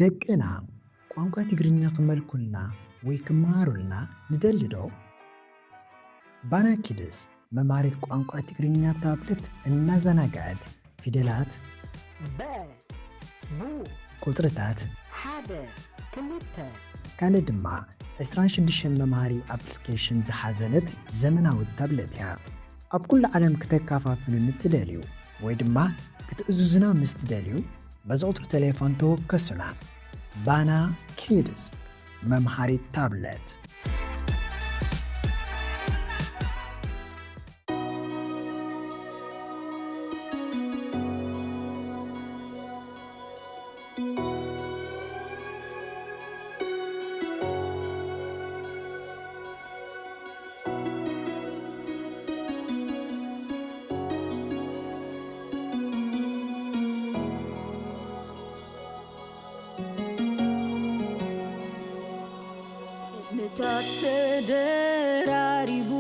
ደቅና ቋንቋ ትግርኛ ክመልኩልና ወይ ክመሃሩልና ንደሊ ዶ? ባና ኪድስ መምሃሪት ቋንቋ ትግርኛ ታብለት እናዘናግዐት ፊደላት፣ በ፣ ቡ፣ ቁጽርታት፣ ሓደ፣ ክልተ፣ ካልእ ድማ ዕስራን ሽዱሽተን መምሃሪ ኣፕሊኬሽን ዝሓዘለት ዘመናዊት ታብለት እያ። ኣብ ኩሉ ዓለም ክተከፋፍሉ ንትደልዩ ወይ ድማ ክትእዝዙና ምስ ትደልዩ፣ በዚ ቁጽሪ ቴሌፎን ተወከሱና። ባና ኪድስ፣ መምሃሪት ታብለት። ምታት ተደራሪቡ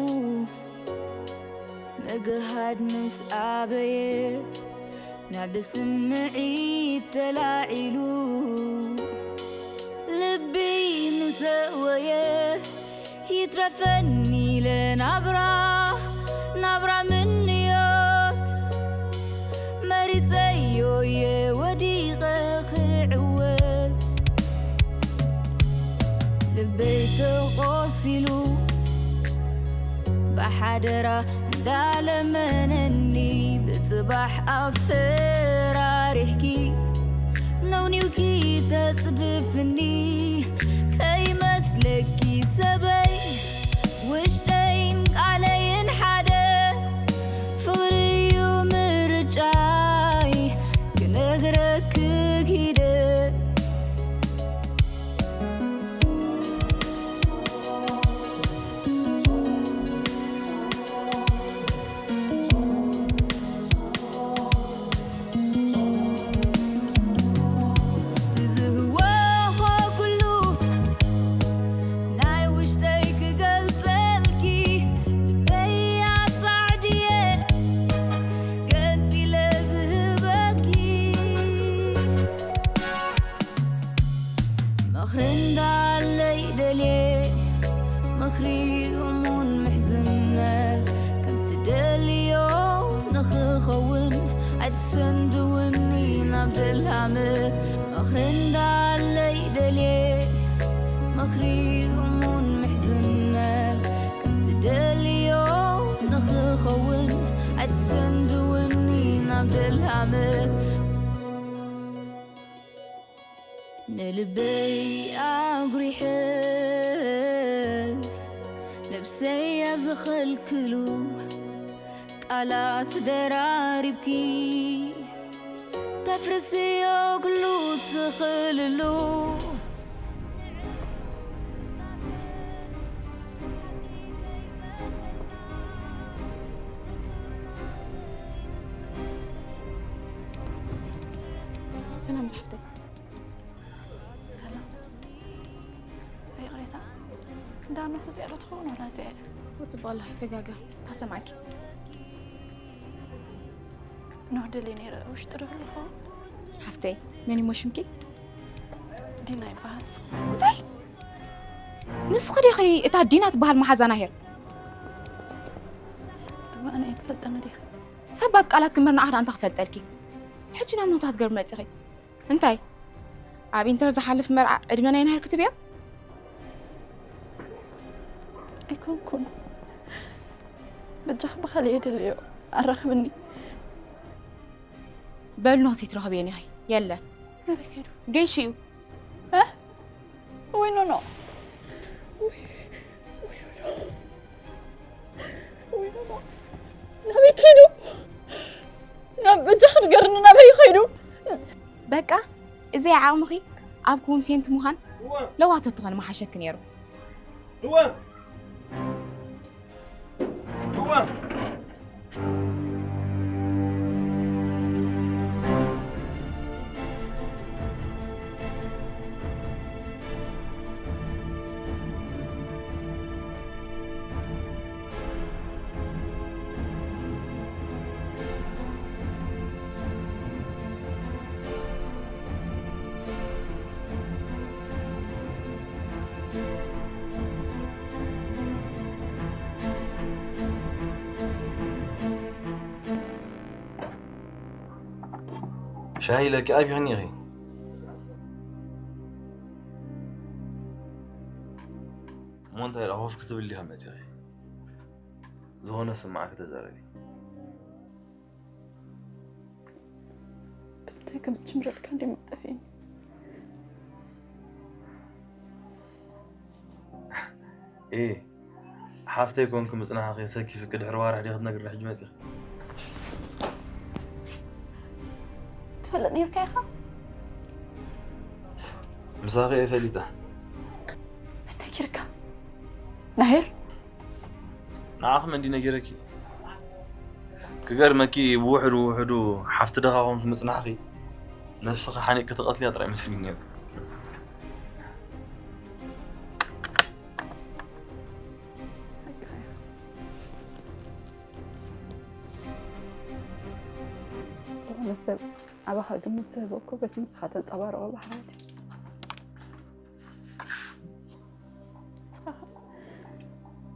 ምግሃድ ምስ ኣበየ፣ ናብ ስምዒት ተላዒሉ ልቢ ምስ ኣወየ፣ ይትረፈኒ ኢለ ናብራ፣ ናብራ ምንዮት መሪጸዮ እየ ወዲቐ ክዕወት። ልበይ ተቖሲሉ ብሓደራ እንዳለመነኒ፣ ብጽባሕ ኣፈራሪሕኪ ነውኒውኪ ተጽድፍኒ። ከይመስለኪ ሰበይ ውሽጠይን ቃለይን ሓደ፣ ፍቕሪ እዩ ምርጫይ ክነግረኪ ክይደ። ትዝህወ ኩሉ ናይ ውሽጠይ ክገልጸልኪ፣ ልበይ ኣጻዕድየ ገንጺለ ዝህበኪ። ምኽሪ እንዳለይ ደልየ፣ ምኽሪ እሙን ምሕዝነት፣ ከም ትደልዮ ንኽኸውን ኣይትሰንድውኒ ናብ ደላመት። ምኽሪ እንዳለይ ደልየ፣ ምኽሪ እሙን ምሕዝነት፣ ከም ትደልዮ ንኽኸውን ኣይትሰንድውኒ ናብ ደላመት። ንልበይ ኣጉሪሐ ነብሰይ ኣብ ዝኸልክሉ ቃላት ደራሪብኪ ተፍርስዮ ኩሉ ትኽልሉ። ሰላም ዝሓፍተይ። ሰላም። ይቕሬታ። እንዳ ኣምልኾ እዚኣ ዶ ትኸውን ወላ እዚኣ እያ? ወጽእ በላ፣ ይተጋጋ። ተሰማዕኪ። ኖህ ደልየ ነይረ፣ ውሽጢ ዶ ህሉ ይኸውን? ሓፍተይ፣ መን እሞ ሽምኪ? ዲና ይበሃል። እንታይ? ንስኺ ዲኺ እታ ዲና ትበሃል መሓዛና ሄር? እሞ ኣነ እየ ትፈልጠኒ ዲኺ? ሰብ ኣብ ቃላት ክምር ንዓኽ ደኣ እንታይ ክፈልጠልኪ? ሕጂ ናብ ኖህ ትገርሚ መጺኺ። እንታይ? ኣብ ኢንተር ዝሓልፍ መርዓ ዕድመ ናይ ናህር ክትብያ? ኣይኮንኩን። በጃኺ ብኻልእ እየ ድልዮ። ኣራኽብኒ። በሉ ኖህ ትረኽብየን ኢኺ። የለ። ናበይ ከይዱ? ገይሹ እዩ። እ? ወይ ኖኖ። ወይ፣ ወይ ኖኖ። ወይ ኖኖ። ናበይ ከይዱ? ናብ በጃኺ ንገርኒ፣ ናበይ ከይዱ? በቃ፣ እዚ ዓቕምኺ ኣብ ኮንሴንት ምዃን እወ። ለዋህ ተትኾኒ ምሓሸኪ ነይሩ። እወ። እወ። ሻሂ ኢለኪ ኣብይኽኒ ኢኺ። እሞ እንታይ ደኣ ኮፍ ክትብል ዲኻ መፂኺ? ዝኾነ ስማዕ ክተዛረቢ። እንታይ ከም ዝጅምረልካ እንዲ መጠፊኒ። ኤ ሓፍተይ ኮንክ ምጽናሕኺ ሰኪፍኪ ድሕሪ ዋርሕ ዲኺ ክትነግርኒ ሕጂ መጺኺ? ትፈልጥ ነርካ ኢኻ? ምሳኺ እየ ፈሊጠ። መን ነጊርካ? ናሄር? ንዓኺ መን ድዩ ነጊረኪ? ክገርመኪ ብውሕዱ ውሕዱ ሓፍቲ ድኻ ኮንክ ምጽናሕኺ ነብስኺ ሓኒቕኪ ትቐትልያ ጥራይ መስልኒ ነይሩ። ዝኾነ ሰብ ኣባኻ ግምት ዝህቦ እኮ በቲ ንስኻ ተንጸባርቖ ባህርያት እዩ። ንስኻ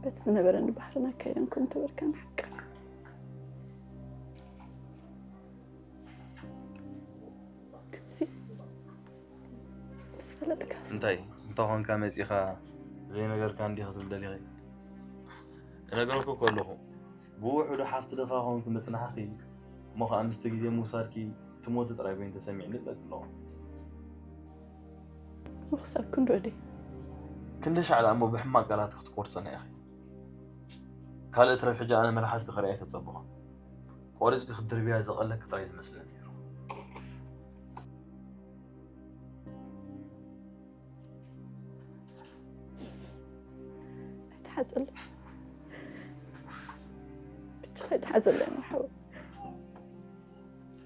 በቲ ዝነበረኒ ባህርን ኣካይዳን ከም ተበልካን ሓቂ። ክንሲ ምስ ፈለጥካ እንታይ እንተ ኾንካ መጺኻ ዘይነገርካ እንዲኻ ትብል ደሊኺ? እነገረኩ እኮ ኣለኹ። ብውሕዱ ሓፍቲ ድኻ ኾንኪ ምጽናሕኺ እሞ ኸኣ ምስቲ ግዜ ምውሳድኪ ትሞቲ ጥራይ ኮይኑ ተሰሚዕኒ እብለኪ ኣለኹ። ምኽሳብ ክንዶ ድየ? ክንደሻዕ ደኣ እሞ ብሕማቕ ቃላት ክትቆርጽና ኢኺ። ካልእ ትረፍ ሕጂ ኣነ መልሓስኪ ክርኢ ኣይተጸበኹን። ቆሪጽኪ ክትድርብያ ዘቐለኪ ጥራይ ዝመስለኒ ነይሩ። ኣይትሓዘለይ። ብቻ ኣይትሓዘለይ ሓወይ።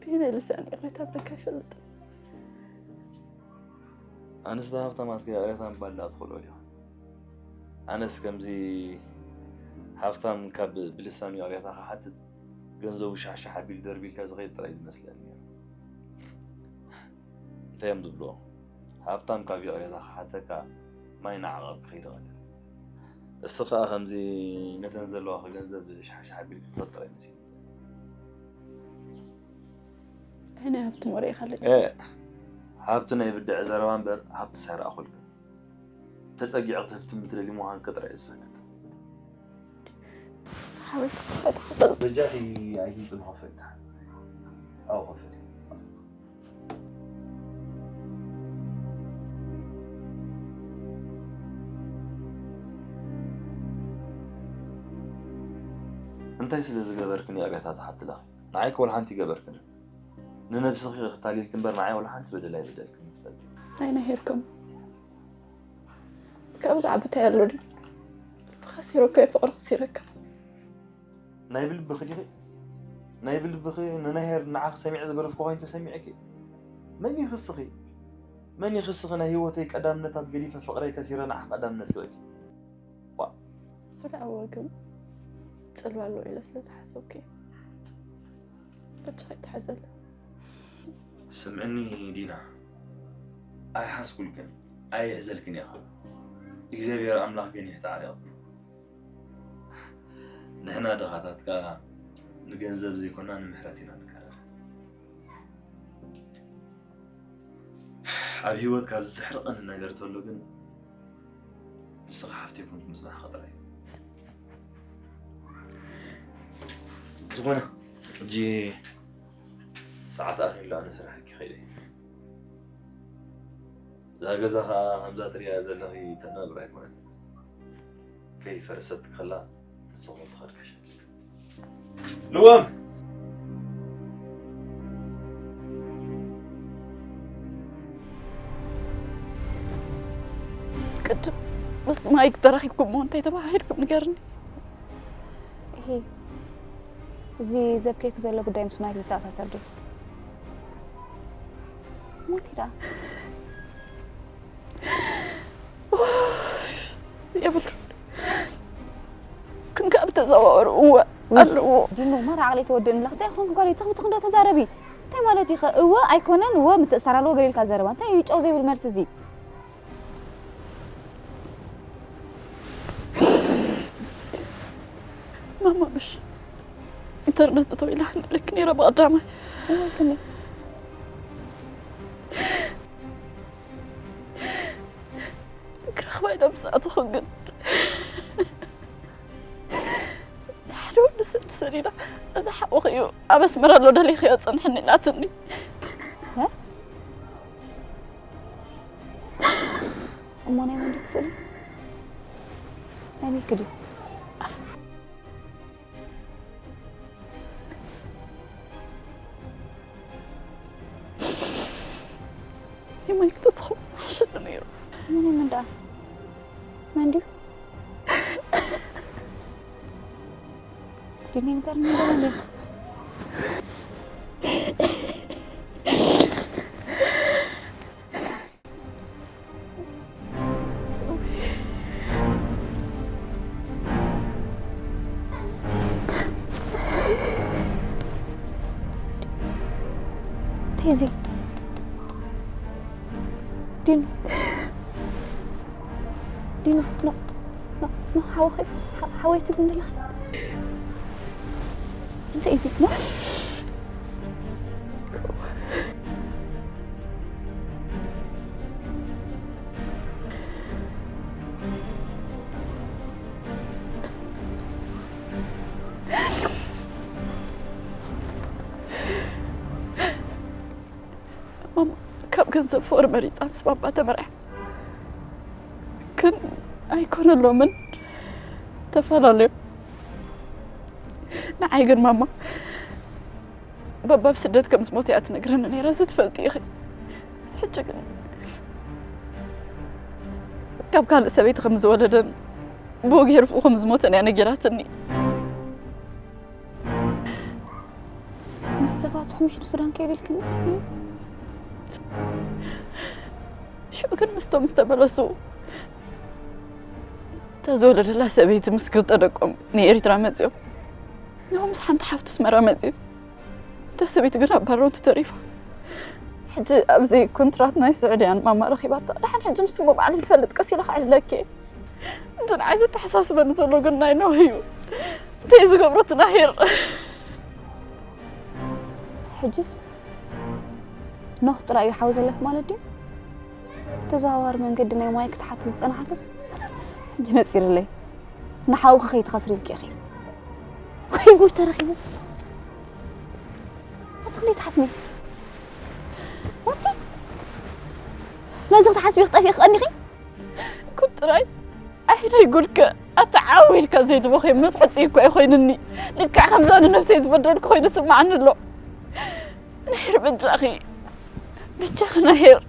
ብየናይ ልሳን ይቕሬታ ብለካ ኣይፈልጥን። ኣንስቲ ሃብታማት ከ ይቕሬታ ምባል ደኣ ትኽእሎ ዲኻ? ኣነስ ከምዚ ሃብታም ካብ ብልሳኑ ይቕሬታ ክሓትት ገንዘቡ ሻሕሻሕ ኣቢሉ ደርቢልካ ዝኸይድ ጥራይ ዝመስለኒ ነይሩ። እንታይ እዮም ዝብልዎ? ሃብታም ካብ ይቕሬታ ክሓተካ ማይ ንዓቐብ ክኸይድ ይቐልል። እሱ ኸኣ ከምዚ ነተን ዘለዋኺ ገንዘብ ሻሕሻሕ ኣቢልኪ ትኸድ ጥራይ መሲሉ። ኣይ ናይ ሃብቲ ወረ ይኻለኝ። ኤ፣ ሃብቲ ናይ ብድዐ ዘረባ እምበር ሃብቲ ሳይረኣኹልክን። ተጸጊዕኺ ትህብቲ ምትደሊ ምዃንኪ ጥራይ እየ ዝፈልጥ። ሓወይ ተሓሰብ። በጃኺ ኣይትምጥኒ ከፈል ደሓን። ኣብኡ ከፈል። እንታይ ስለ ዝገበርክን ይቕሬታ ትሓትለኺ? ንዓይ ከ ወላ ሓንቲ ይገበርክን። ንነብስኺ ክታሊልኪ እምበር ንዓይ ወላ ሓንቲ በደል ኣይበደልክን ትፈልጢ። ኣይናሄርኩም ካብ ብዛዕባ እንታይ ኣሎ ድዩ? ከሲረካ ፍቕሪ ከሲረካ። ናይ ብልብኺ ዲኺ? ናይ ብልብኺ ንናሄር ንዓኺ ሰሚዐ ዝገደፍኩ ኮይኑ ተሰሚዕኪ? መን ይኽስኺ? መን ይኽስኺ? ናይ ህይወተይ ቀዳምነታት ገዲፈ ፍቕረይ ከሲረ ንዓኺ ቀዳምነት ክበኪ። ዋ። ስለ ኣወግም ጽልዋ ኣለዎ ኢለ ስለ ዝሓሰብኩ እየ። በጃኻ ኣይትሓዘለይ። ስምዕኒ ዲና፣ ኣይሓዝኩልክን፣ ኣየሕዘልክን ኢኻ። እግዚኣብሔር ኣምላኽ ገኒሕ ተዓሪቕና። ንሕና ድኻታት ከኣ ንገንዘብ ዘይኮና ንምሕረት ኢና ንቀራረብ። ኣብ ህይወት ካብ ዘሕርቐኒ ነገር ተሎ ግን ንስኻ ሓፍተይ ኮንኩ ምጽናሕኻ ጥራይ እዩ። ዝኾነ ሕጂ ሰዓት ኣኺሉ ኣነ ስራሕ ክኸይደ እየ። እዛ ገዛ ኸኣ ከምዛ ትሪኣ ዘለኺ ተናብር ኣይኮነትን። ከይፈረሰት ከላ ንስኹም ትኸድ ከሸኪ። ልዋም! ቅድም ምስ ማይክ ተራኺብኩም እሞ እንታይ ተባሂልኩም ንገርኒ። ይሄ እዚ ዘብኬክ ዘሎ ጉዳይ ምስ ማይክ ዝተኣሳሰር ድዩ? ሞት ኢዳ የብሉ ክንካ ብተዘዋወሩ እወ ኣለዎ። ዲኑ ማራ ዓቕሊ ተወድእን ኣለኽ እንታይ ኾንክ ጓል ተኽብትኽ እንዶ ተዛረቢ እንታይ ማለት ኢኸ እወ ኣይኮነን እወ ምትእሳር ኣለዎ ገሊልካ ዘረባ እንታይ እዩ ጨው ዘይብል መልሲ እዚ ማማ ምሽ ኢንተርነት እተው ኢላ ክንልክ ነይረ ብቐዳማይ ተባልክኒ ወይ ደምሳእትኹም ግን ሓደ ወዲ ሰብ ትሰዲዳ፣ እዚ ሓውኺ እዩ፣ ኣብ ኣስመራ ኣሎ፣ ደሊኽዮ ጽንሕኒ ኢላትኒ። እ? እሞ ናይ መን ድዩ ትስእሊ? ናይ ሚኪ ድዩ? የማይ ክተስኹም ሓሸኒ ነይሩ። ምን ምን ደኣ? መን ድዩ? ትግርኛ ንገርኒ እንደሆነ። እንታይ እዚ? ዲኑ። ዲኑ፣ ኖ፣ ኖ፣ ኖ፣ ሓወኸይ፣ ሓ-፣ ሓወይ ትብልኒ ኣለኺ? እንታይ እዚ? ኖ። ማማ ካብ ገንዘብ ፍቕሪ መሪጻ ምስ ባባ ተመርዕያ። ግን ኣይኮነሎምን፣ ተፈላለዮም። ንዓይ ግን ማማ ባባ ኣብ ስደት ከም ዝሞተ እያ ትነግረኒ ነይራ፣ እዚ ትፈልጢ ኢኺ። ሕጂ ግን ካብ ካልእ ሰበይቲ ከም ዝወለደን ብኡ ገይሩ ከም ዝሞተን እያ ነጊራትኒ። ምስ ተፋትሑ ምሽ ንሱዳን ከይዱ ኢልክኒ? ሽዑ ግን ምስቶም ዝተመለሱ እታ ዝወለደላ ሰበይቲ ምስ ክልተ ደቆም ንኤርትራ መጺኦም። ንኦም ምስ ሓንቲ ሓፍቱ ኣስመራ መጺኡ። እታ ሰበይቲ ግን ኣብ ባሮንቲ ተሪፋ። ሕጂ ኣብዚ ኮንትራት ናይ ስዑድያን ማማ ረኺባታ። ደሓን ሕጂ ንሱ እሞ ባዕሉ ይፈልጥ፣ ቀስ ኢለ ክዕልለኪ እየ። እቲ ንዓይ ዘተሓሳስበኒ ዘሎ ግን ናይ ኖህ እዩ። እንታይ ዝገብሮ እቲ ናሄር? ሕጅስ ኖህ ጥራይ እዩ ሓው ዘለክ ማለት ድዩ? ተዘዋዋሪ መንገዲ ናይ ማይ ክትሓት ዝጸናሕክስ ሕጂ ነጺርለይ። ንሓውኺ ከይትኸስሪ ኢልኪ ኢኺ። ወይ ጉድ ተረኺቡ። ኣቲ ክንደይ ትሓስሚ? ኣቲ ነዚ ክትሓስቢ ክጠፊእ ክቐኒኺ? ኩን ጥራይ ዓይነይ ጉድከ ኣተዓዊልካ ዘይትበኺ መትሐጺ እኮ ኣይኮይንኒ። ልክዕ ከምዛ ንነብሰይ ዝበደልኩ ኮይኑ ስምዓኒ ኣሎ። ናሄር በጃኺ፣ በጃኺ ናሄር።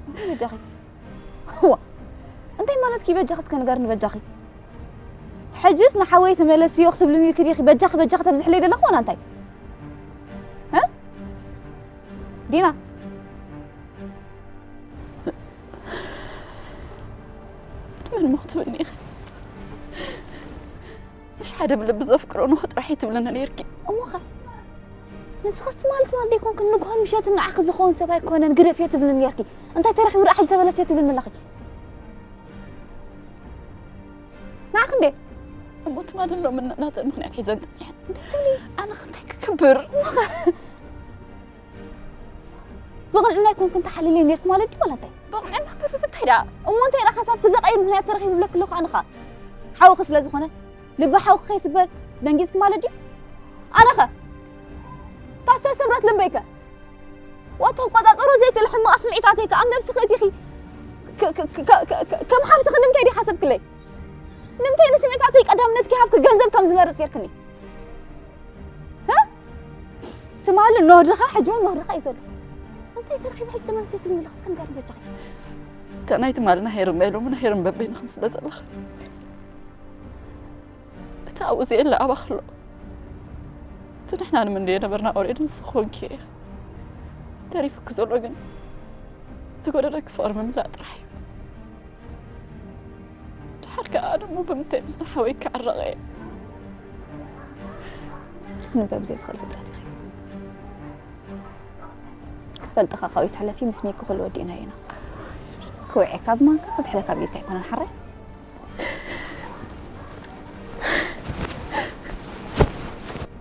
እንታይ በጃኺ? እዋ፣ እንታይ ማለትኪ በጃኺ እስከ ንገርኒ በጃኺ? ሕጅስ ንሓወይ ተመለስዮ ክትብልኒ ኢልኪ ዲኺ በጃኺ በጃኺ ተብዝሕለይ ዘለኺ ዋላ እንታይ? እ? ዲና። መን እሞ ክትብልኒ ኢኺ? ምሽ ሓደ ብልቢ ዘፍቅሮ ኖህ ጥራሕ እዩ ትብልኒ ነይርኪ። እሞኸ? ንስኽስ ትማል ትማል ዘይኮንክን ንግሆን ምሸትን ንዓኺ ዝኸውን ሰብ ኣይኮነን ግደፍዮ ትብልኒ ነይርኪ። እንታይ ተረኺቡ ደኣ ሕጂ ተመለስዮ ትብልኒ ኣለኺ? ንዓኺ እንዴ? እሞ ትማል ሎሚ ናተን ምኽንያት ሒዘን ጸኒሐን። እንታይ ትብሊ? ኣነ ኸ እንታይ ክገብር? እሞኸ? ብቕንዕና ኣይኮንክን ተሓልልየ ነይርኪ ማለት ድዩ ዋላ እንታይ? ብቕንዕና እምበር ብምንታይ ደኣ? እሞ እንታይ ደኣ ሓሳብኪ ዘቐይር ምኽንያት ተረኺቡ ብለኪ ኣለኹ ኣነ ኸኣ? ሓውኺ ስለ ዝኾነ፣ ልቢ ሓውኺ ከይስበር ደንጊጽኪ ማለት ድዩ? ኣነ ኸ? እታ ዝተሰብረት ልበይ ከ? ዋቶ ክቆጻጸሮ ዘይክእል ሕማቕ ስምዒታተይ ከ ኣብ ነብስኺ እቲኺ ከ-፣ ከ-፣ ከ-፣ ከ-፣ ከ-፣ ከም ሓፍትኺ ንምንታይ ድዩ ሓሰብክለይ? ንምንታይ ንስምዒታተይ ቀዳምነት ከይሃብኪ ገንዘብ ከም ዝመርጽ ጌርክኒ? እ? ትማሊ ኖህ ድኻ፣ ሕጂ እውን ኖህ ድኻ እዩ ዘሎ። እንታይ ተረኺቡ ሕጂ ተመልሰ ትብሊ ኣለኺ? እስከ ንገርኒ በጃኺ። እታ ናይ ትማሊ ናሄርን ናይ ሎሚ ናሄርን በበይንኽን ስለ ዘለኽን፣ እቲ ኣብኡ ዘየለ ኣባኺ ኣሎ። እቲ ንሕና ንምንደዮ ነበርና ኦሬዲ ንስኺ ኮንኪ እየ። ተሪፉኪ ዘሎ ግን ዝጎደለኪ ፍቕሪ ምምላእ ጥራሕ እዩ። ድሓር ከኣ ኣነ እሞ ብምንታይ ምስ ዝሓወይ ክዕረቕ እየ? ክትንበብ ዘይትኽእል ፍጥረት ኢኺ። ክፈልጥኻ ካብኡ ይትሕለፊ፣ ምስ ሚኪ ኩሉ ወዲእናዮ ኢና። ክውዒ ካብ ማንካ ክዝሕለ ካብ ኢድካ ኣይኮነን ሓራይ።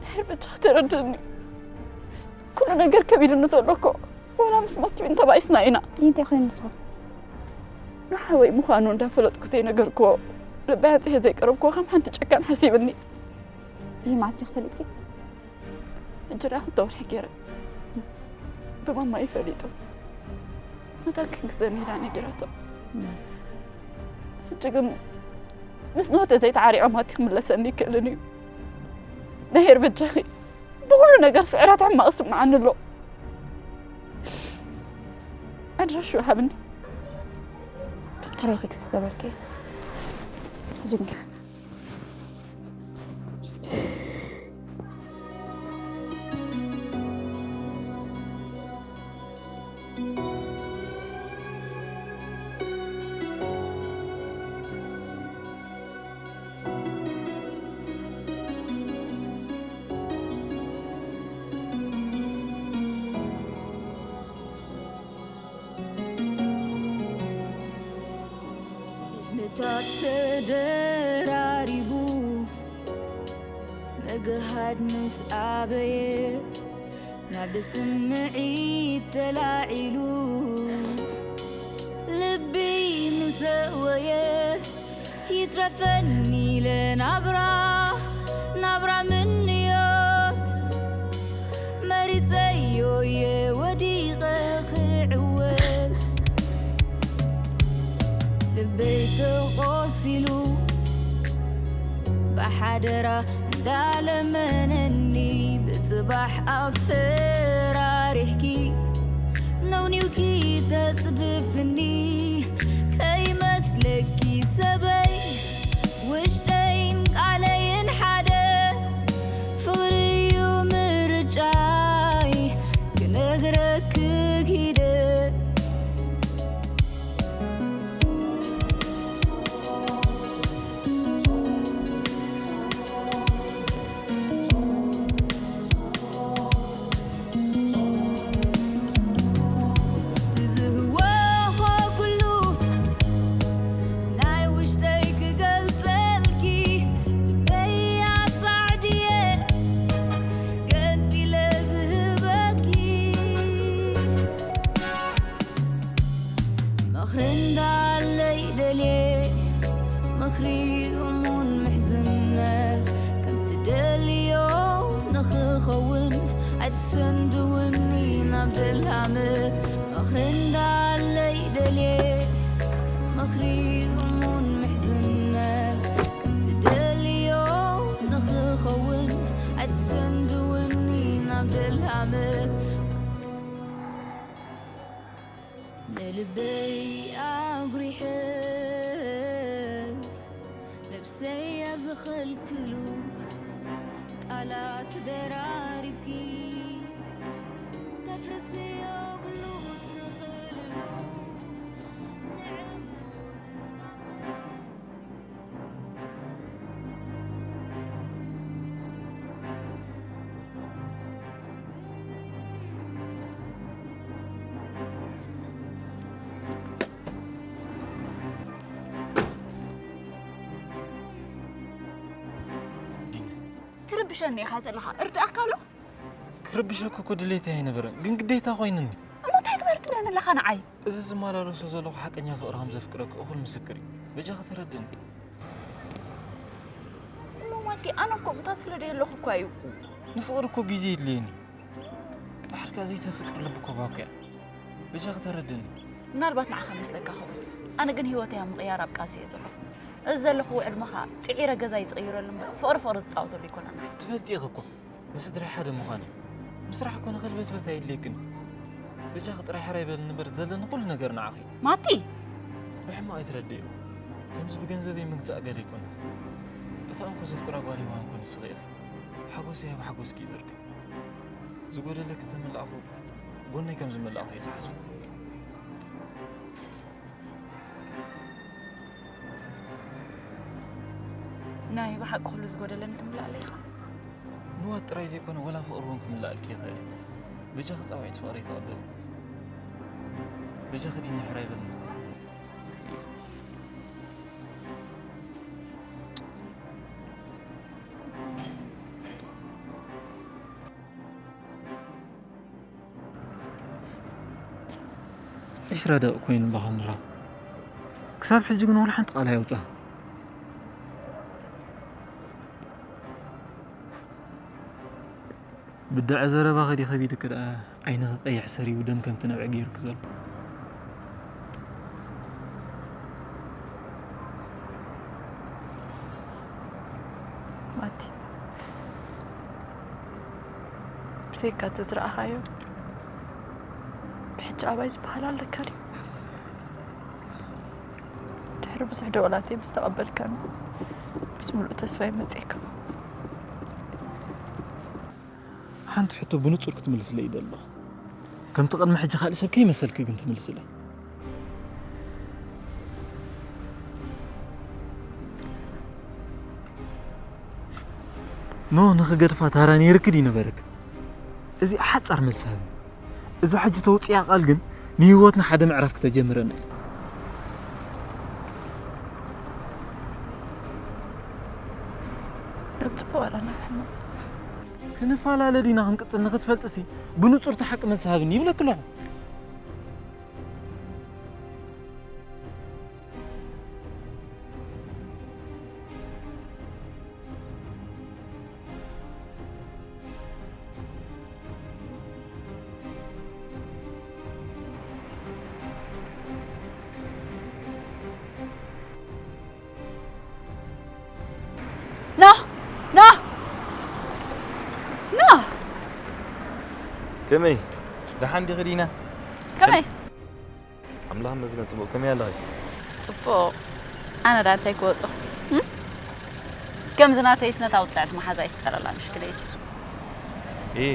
ድሓር በጃ ክትረድእኒ። ኩሉ ነገር ከቢድኒ ዘሎ እኮ ዋላ ምስ ሞት ትብን ተባኢስና ኢና። እንታይ ኮይኑ ንስኹም? ንሓወይ ምዃኑ እንዳፈለጥኩ ዘይነገርክዎ፣ ልበይ ኣንጺሀ ዘይቀረብክዎ ከም ሓንቲ ጨካን ሓሲብኒ። ይማስ ዲኺ ፈሊጥኪ? ሕጂ ደኣ ክልተ ወርሒ ገይረ ብማማይ ፈሊጡ። መታን ክንግዘ ሜዳ ነጊራቶ። ሕጂ ግን ምስ ንሆተ ዘይተዓሪቐ ማቲ ክምለሰኒ ይክእልን እዩ። ነሄር በጃኺ፣ ብኹሉ ነገር ስዕረት ሕማቕ ስምዓኒ ኣሎ። ኣድራሹ ሃብኒ። ሕራይ ቴክስት ክገብረልኪ እየ። ሕጂ ግን ምታት ተደራሪቡ ምግሃድ ምስ ኣበየ ናብ ስምዒት ተላዒሉ ልቢ ምስ ኣወየ ይትረፈኒ ኢለ ናብራ ናብራ ምንዮት መሪጸዮ እየ ወዲቐ ክዕወት ልበይ ተቖሲሉ ብሓደራ እንዳለመነኒ ብጽባሕ ኣፈራሪሕኪ ነውኒውኪ ተጽድፍኒ ከይመስለኪ ሰበይ ውሽጠይን ቃለይን ሓደ ፍቕሪ እዩ ምርጫይ ክነግረኪ ክይደ ትርብሸኒ ኢኻ ዘለኻ እርድኣካ ኣሎ። ክርብሸኩ እኮ ድሌት ኣይነበረን ግን ግዴታ ኮይንኒ። እሞ እንታይ ግበር ትብለኒ ኣለኻ ንዓይ? እዚ ዝመላለሶ ዘለኹ ሓቀኛ ፍቕሪ ከም ዘፍቅረኪ እኹል ምስክር እዩ። በጃኺ ተረድእኒ። እሞ ማቲ ኣነ እኮ ምታት ስለ ደየለኹ እኳ እዩ። ንፍቕሪ እኮ ግዜ የድልየኒ። ድሓር ከኣ ዘይተፍቅር ልቢ እኮ ባኮ እያ። በጃኺ ተረድእኒ። ምናልባት ንዓኻ መስለካ ኸውን። ኣነ ግን ህይወተይ ኣብ ምቕያር ኣብ ቃልሲ እየ ዘለኹ። እዚ ዘለኹዎ ዕድመ ኸኣ ጽዒረ ገዛይ ዝቕይረሉ እምበር ፍቕሪ ፍቕሪ ዝጻወተሉ ኣይኮነን። ትፈልጢ ኢኺ እኮ ንስድራይ ሓደ ምዃነይ። ምስራሕ እኮ ንኸልበትበት ኣየድልየክን። በጃኺ ጥራይ ሕራይ በልኒ እምበር ዘለኒ ኩሉ ነገር ንዓኺ። ማቲ! ብሕማቕ ኣይትረድእዮ። ከምዚ ብገንዘበይ ምግዛእ ገለ ኣይኮነን። እታ እንኮ ዘፍቅራ ጓል ዮሃን እኮ ንስኺ ኢኺ። ሓጎሰይ ኣብ ሓጎስኪ እዩ ዝርከብ። ዝጎደለኪ ተመላእኹ ጎነይ ከም ዝመላእኹ እየ ዝሓስቦ። ናይ ብሓቂ ኩሉ ዝጎደለኒ ትምላኣለይ ኢኻ። ንዋት ጥራይ ዘይኮነ ወላ ፍቕሪ እውን ክምላኣልኪ ይኽእል እዩ። በጃኺ ጻውዒት ፍቕረይ ተቐበሊ። በጃኺ ዲኒ ሕራይ በልኒ። እሽራ ደቂ ኮይኑ ባኸንራ። ክሳብ ሕጂ ግን ወላ ሓንቲ ቃል ኣየውፅኣን። ብድዐ ዘረባኺ ድዩ ከቢድኪ ደኣ ዓይንኺ ቀይሕ ሰሪቡ ደም ከምቲ ነብዒ ገይሩኪ ዘሎ? ማቲ፣ ብዘይካ እቲ ዝረኣኻዮ ብሕጂ ኣባይ ዝበሃል ኣለካ ድዩ? ድሕሪ ብዙሕ ደወላተይ ምስ ተቐበልካኒ ምስ ምሉእ ተስፋይ መጺእካ። ሓንቲ ሕቶ ብንጹር ክትምልስለይ ይደሊ ኣለኹ። ከምቲ ቅድሚ ሕጂ ካልእ ሰብ ከይመሰልኪ ግን ትምልስለይ። ኖ ንኽገድፋ ታራ ነይርኪ ድዩ ነበረክ? እዚ ሓጻር መልሲ ሃብኒ። እዛ ሕጂ ተውፅያ ቃል ግን ንህይወትና ሓደ ምዕራፍ ክተጀምረና እዩ። ናብ ፅቡቕ ዋላ ናብ ሕማቕ። ክንፈላለ ዲና ክንቅፅል ንክትፈልጥሲ ብንፁር እቲ ሓቂ መልሲ ሃብኒ ይብለክ ኣለኹ። ኖ ኖ ኖ ከመይ ደሓን ዲኺ ዲና? ከመይ ኣምላኽ ይመስገን ጽቡቕ። ከመይ ኣለኺ? ጽቡቕ። ኣነ ዳ እንታይ ክወጾ እም? ከምዚ ናተይስ ነታ ውጽዕቲ መሓዛ ኣይፍጠረላ ምሽክለይቲ። ኢ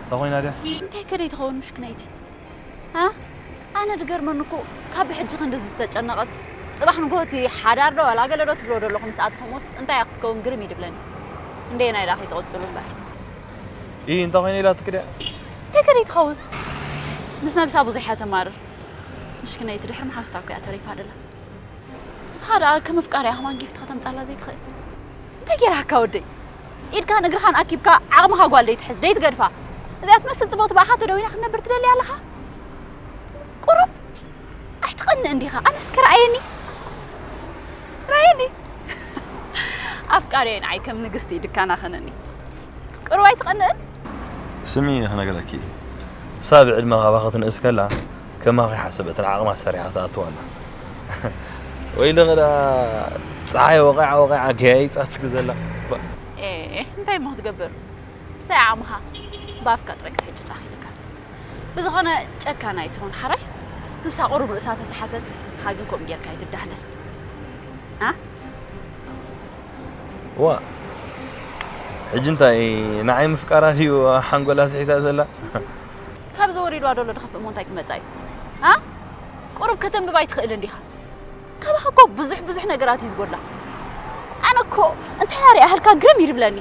እንታይ ኮይና ድያ? እንታይ ከደይ ትኸውን ምሽክነይቲ? ኣ ኣነ ድገርመኒ እኮ ካብ ብሕጂ ክንድዚ ዝተጨነቐት ጽባሕ ንግሆ እቲ ሓዳር ዶ ዋላ ገለ ዶ ትብሎ ዘለኹም ምስ ኣተኹምስ እንታይ እያ ክትከውን ግርም እዩ ድብለኒ። እንደየናይ ዳ ከይትቕጽሉ እምበር። ኢ እንታይ ኮይነ ኢላ ትክድያ? እንታይ ከደይ ትኸውን? ምስ ነብሳ ብዙሕ እያ ተማርር። ምሽክነይቲ ድሕሪ መሓዝታ እኮ እያ ተሪፋ ደላ። ንስኻ ደኣ ከም ኣፍቃሪኣ ከማን ጊፍት ከተምጻላ ዘይትኽእል? እንታይ ገይራካ ወደይ? ኢድካን እግርኻን ኣኪብካ ዓቕምኻ ጓል ደይትሕዝ ደይትገድፋ። እዚኣ ትመስል ጽብቕቲ ብኣኻ ተደዊና ክንነብር ትደሊ ኣለኻ? ቁሩብ ኣይትቐንእን ዲኻ? ኣነስ ከ ረኣየኒ ረኣየኒ። ኣፍቃሪየ ንዓይ ከም ንግስቲ ድካና ኸነኒ። ቁሩብ ኣይትቐንእን? ስሚ ክነግረኪ፣ እሳ ብዕድመ ካባኺ ትንእስ ከላ ከማኺ ሓሰበትን ዓቕማ ሰሪሓ ትኣትዋ ኣላ። ወይልኺ ደኣ ጸሓይ ወቒዓ ወቒዓ ገያይጻትኪ ዘላ። ባ- ኤ እንታይ እሞ ክትገብር? ሳይ ዓቕምኻ ብኣፍካ ጥራይ ክትሕጭ ተኣኺልካ። ብዝኾነ ጨካን ኣይትኹን ሓራይ። ንሳ ቁሩብ ርእሳ ተሰሓተት፣ ንስኻ ግን ከምኡ ጌርካ ኣይትዳህለል። ኣ ዋ ሕጂ እንታይ ንዓይ ምፍቃራ ድዩ ሓንጎላ ስሒታ ዘላ? ካብዚ ወሪድዋ ደሎ ድኸፍእ እሞ እንታይ ክመጻ እዩ? ኣ ቁሩብ ከተንብብ ኣይትኽእልን ዲኻ? ካባኻ እኮ ብዙሕ ብዙሕ ነገራት እዩ ዝጎድላ። ኣነ እኮ እንታይ ኣሪኣህልካ ግርም እዩ ድብለኒ።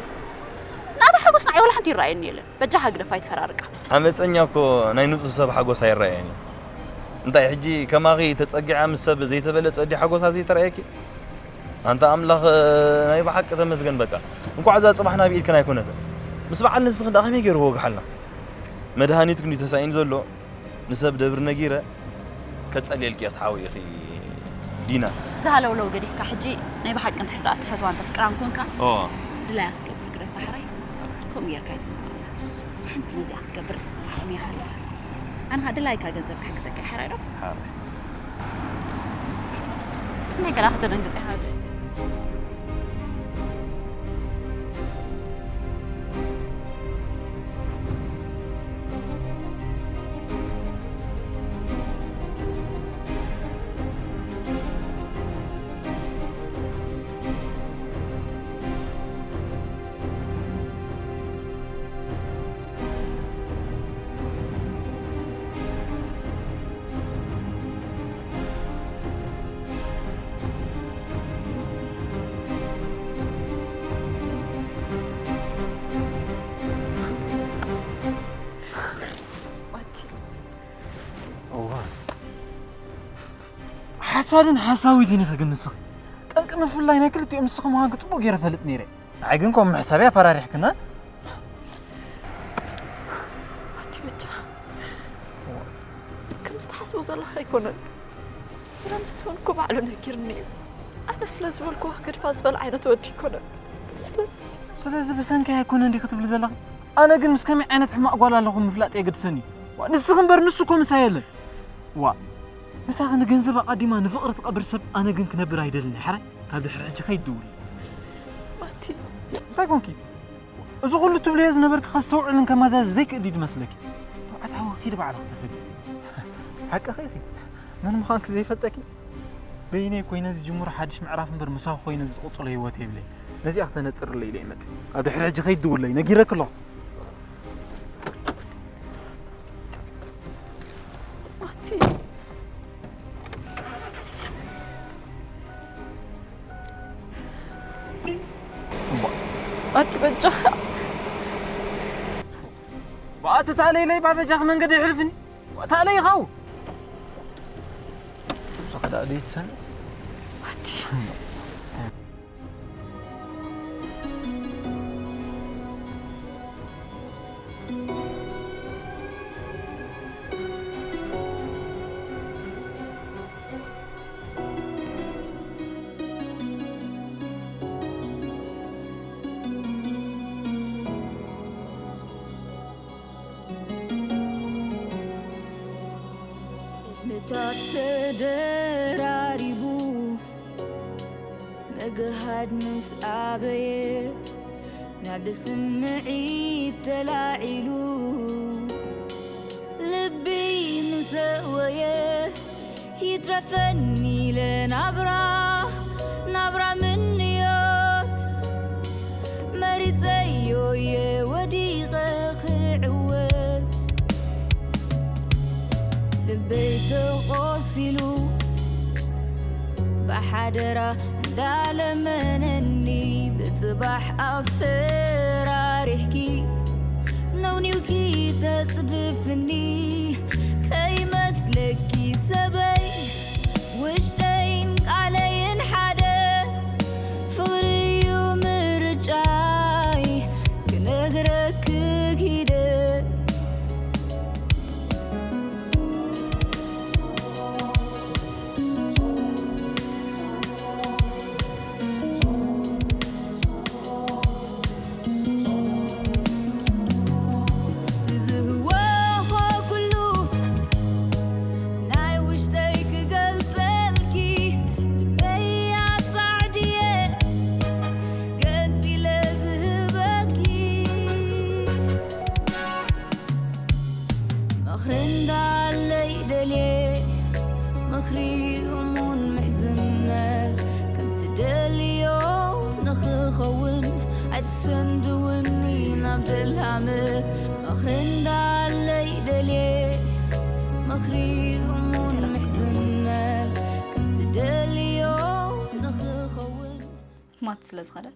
ናታ ሓጎስ ንዓይ ወላ ሓንቲ ይረኣየኒ የለን። በጃኻ ግደፋ ኣይትፈራርቃ። ዓመፀኛ እኮ ናይ ንፁህ ሰብ ሓጎስ ኣይረኣየን እዩ። እንታይ ሕጂ ከማኺ ተፀጊዓ ምስ ሰብ ዘይተበለፀ ድያ ሓጎሳ ዘይተረኣየኪ? ኣንታ ኣምላኽ ናይ ብሓቂ ተመስገን በቃ። እንኳዕ እዛ ፅባሕ ናብ ኢድክን ኣይኮነትን። ምስ በዓል ንስኽን ደኣ ከመይ ገይሩ ክወግሓልና? መድሃኒትክን እዩ ተሳኢኑ ዘሎ። ንሰብ ደብሪ ነጊረ ከጸልየልኪ እየ ተሓዊእኺ ዲና። ዝሃለውለው ገዲፍካ ሕጂ ናይ ብሓቂ እንድሕር ደኣ ትፈትዋን ተፍቅራን ኮንካ ኦ ድላያ ክትገብር ግደፋ ሕራይ። ከምኡ ጌርካ ኣይትመሃር። ሓንቲ ነዚኣ ክትገብር ዓቕሚ ይሃልያ። ኣነ ኸኣ ድላይካ ገንዘብ ክሕግዘካ እየ ሕራይ ዶ? ሓራይ። ናይ ገላ ከተደንግጽ ኢኻ። ሓሳድን ሓሳዊትን ኢኺ ግን ንስኺ። ጠንቂ ምፍልላይ ናይ ክልቲኦም ንስኺ ምዃንኪ ጽቡቕ ገይረ እፈልጥ ነይረ። ንዓይ ግን ከምኡ ምሕሳበይ ኣፈራሪሕክና። ኣቲ በጃ ከምዚ ትሓስቦ ዘለኻ ኣይኮነን። ንሱ እውን እኮ ባዕሉ ነጊርኒ እዩ። ኣነ ስለ ዝበልኩዋ ክገድፋ ዝኽእል ዓይነት ወዲ ኣይኮነን። ስለዚ ስለዚ ብሰንኪ ኣይኮነ እንዲ ክትብሊ ዘለኺ? ኣነ ግን ምስ ከመይ ዓይነት ሕማቕ ጓል ኣለኹ ምፍላጥ የገድሰኒ እዩ። ዋ፣ ንስኺ እምበር ንሱ እኮ ምሳይ የለን። ዋ፣ ምሳኺ ንገንዘብ ኣቐዲማ ንፍቕሪ ትቐብር ሰብ ኣነ ግን ክነብር ኣይደልን እየ። ሕራይ ካብ ድሕሪ ሕጂ ከይትድውሊ። ማቲ፣ እንታይ ኮንኪ? እዚ ኩሉ ትብልዮ ዝነበርኪ ከስተውዕልን ከመዛዝ ዘይክእል ድዩ ዝመስለኪ? ተባዕታዊ ኪዲ ባዕልኺ ተፈሊ። ሓቅኺ ኢኺ። መን ምዃንኪ ዘይፈልጠኪ? በይነይ ኮይነ ዝጅምሮ ሓድሽ ምዕራፍ እምበር ምሳኺ ኮይነ ዝቕጽሎ ህይወት የብለይ። ነዚኣ ክተነጽርለይ ኢለ እየ መጽእ። ኣብ ድሕሪ ሕጂ ከይትድውለይ ነጊረኪ ኣለኹ። ማቲ። ኣቲ በጃኻ። ባእቲ ታለይለይ ባበጃኺ መንገዲ ይሕልፍኒ። ታለይ ይኻው። ሳኽዳ ደይትሰን። ኣቲ። ምታት ተደራሪቡ ምግሃድ ምስ ኣበየ ናብ ስምዒት ተላዒሉ ልቢ ምስ ኣወየ ይትረፈኒ ኢለ ናብራ ናብራ ምንዮት መሪጸዮ እየ ወዲቐ ክዕወት ልበይ ተቖሲሉ ብሓደራ እንዳለመነኒ ብጽባሕ ኣፈራሪሕኪ ነውኒውኪ ተጽድፍኒ ከይመስለኪ ሰበይ ውሽጠይን ቃለይን ሓደ ፍቕሪ እዩ ምርጫይ ክነግረኪ ክደ ዝህወኾ ኩሉ ናይ ውሽጠይ ክገልጸልኪ ልበይ ኣጻዕድየ ገንጺለ ዝህበኪ ምኽሪ እንዳለይ ደልየ ምኽሪ እሙን ምሕዝነት ከም ትደልዮ ንኽኸውን ኣይትሰንድውኒ ናብ ደላመት ምኽሪ እንዳለይ ደልየ ምኽሪ እሙን ምሕዝነት ከም ትደልዮ ንኽኸውን ማት ስለ ዝኸደ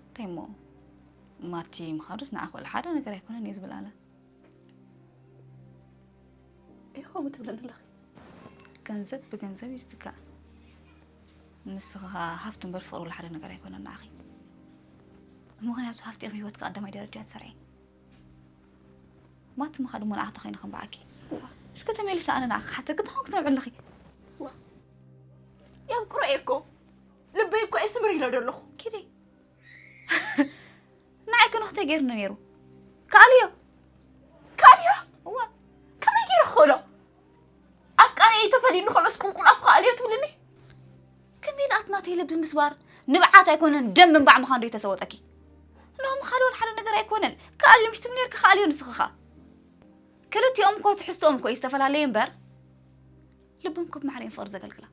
እንታይ እሞ ማቲ ምኻዱስ ንዓ ክብል ሓደ ነገር ኣይኮነን እየ ዝብል ኣለ ኢኹም ትብለኒ ኣለኺ ገንዘብ ብገንዘብ እዩ ዝትካእ ንስኻ ሃብቲ እምበር ፍቕሪ ወላ ሓደ ነገር ኣይኮነን ንዓኺ ምኽንያቱ ሃፍቲ ዮም ህይወትካ ቀዳማይ ደረጃ ትሰርዒ ማቲ ምኻድ እሞ ንዓኺ ተኾይኑ ከም በዓኪ እስከ ተመሊሰ ኣነ ንዓኺ ክሓተኪ እንታይ ኮንክ ትነብዒ ኣለኺ የፍቅሮ እየ እኮ ልበይ እኮ እየ ስምር ኢለ ዶ ኣለኹ ኪዲ ንዓይ ከ ንኽታይ ገይርኒ ነይሩ ክኣልዮ ክኣልዮ እዋ ከመይ ገይረ ክኽእሎ ኣፍቃሪ እየ ተፈሊኒ ከሎስ ቁልቁል ኣፍ ክኣልዮ ትብልኒ ከመይ ደኣ እቲ ናተይ ልቢ ምስባር ንብዓት ኣይኮነን ደም ምንባዕ ምዃን ዶ ይተሰወጠኪ እንሆ ምኻድ ወላ ሓደ ነገር ኣይኮነን ክኣልዮ ምሽ ትብሊ ነርኪ ክኣልዮ ንስኺ ኸኣ ክልቲኦም እኮ ትሕዝትኦም እኮ እዩ ዝተፈላለየ እምበር ልቦም ኮ ብማዕረ እዮም ፍቕሪ ዘገልግላ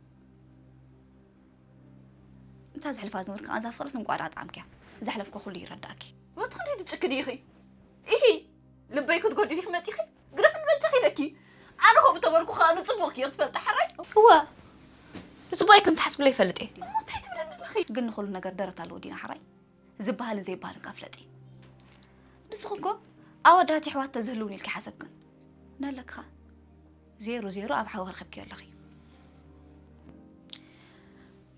እታ ዘሕልፋ ዝነበርኪ ቃንዛ ፍቕርስ እንቋዕ ደኣ ጠዓምክያ ዘሕለፍኩ ኩሉ ይረዳእኪ ወትኽንደይ ትጭክኒ ኢኺ ኢሂ ልበይ ክትጎድኢ ዲኺ መፂኺ ግደፍኒ በጃኺ ኢለኪ ኣነ ከምኡ ተበልኩ ከኣ ንፅቡቕኪ ክትፈልጢ ሓራይ እወ ንፅቡቐይ ከም ትሓስብለይ ይፈልጥ እየ እሞ እንታይ ትብለኒ ኣለኺ ግን ንኹሉ ነገር ደረት ኣለዎ ዲና ሓራይ ዝበሃልን ዘይበሃልን ከፍለጥ እዩ ንስኹም እኮ ኣወዳት የሕዋት ተዝህልውን ኢልኪ ሓሰብክን ናለክኻ ዜሮ ዜሮ ኣብ ሓዊ ክረኸብኪዮ ኣለኺ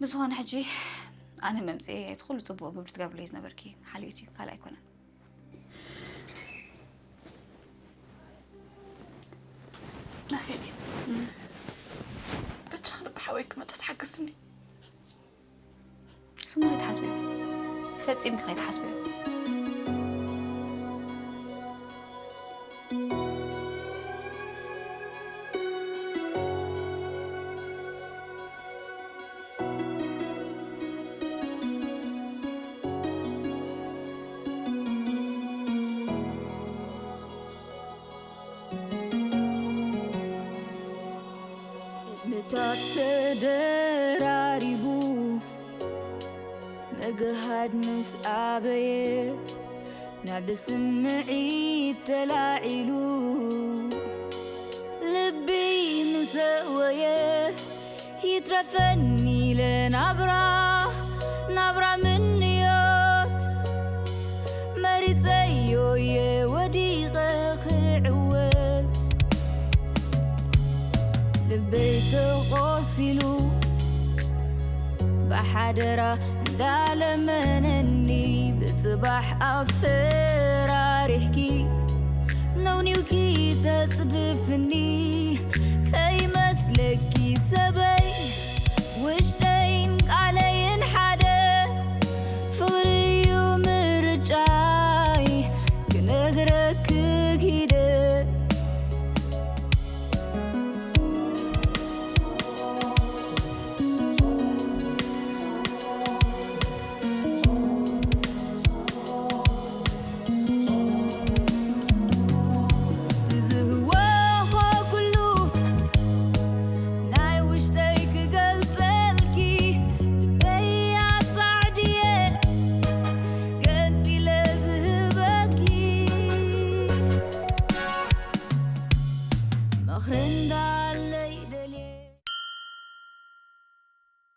ብዝኾነ ሕጂ ኣነ መምፅኤ እቲ ኩሉ ፅቡቕ ግብሪ ትገብርለይ ዝነበርኪ ሓልዮት እዩ ካልእ ኣይኮነን ወይ ክመለስ ሓግዝኒ። ስሙ ከይትሓስብዮ፣ ፈጺምኪ ከይትሓስብዮ። ምታት ተደራሪቡ ምግሃድ ምስ ኣበየ፣ ናብ ስምዒት ተላዒሉ ልቢ ምስ ኣወየ፣ ይትረፈኒ ኢለ ናብራ፣ ናብራ ምንዮት መሪጸዮ እየ ወዲቐ ክዕወት። ልበይ ተቖሲሉ ብሓደራ እንዳለመነኒ፣ ብጽባሕ ኣብ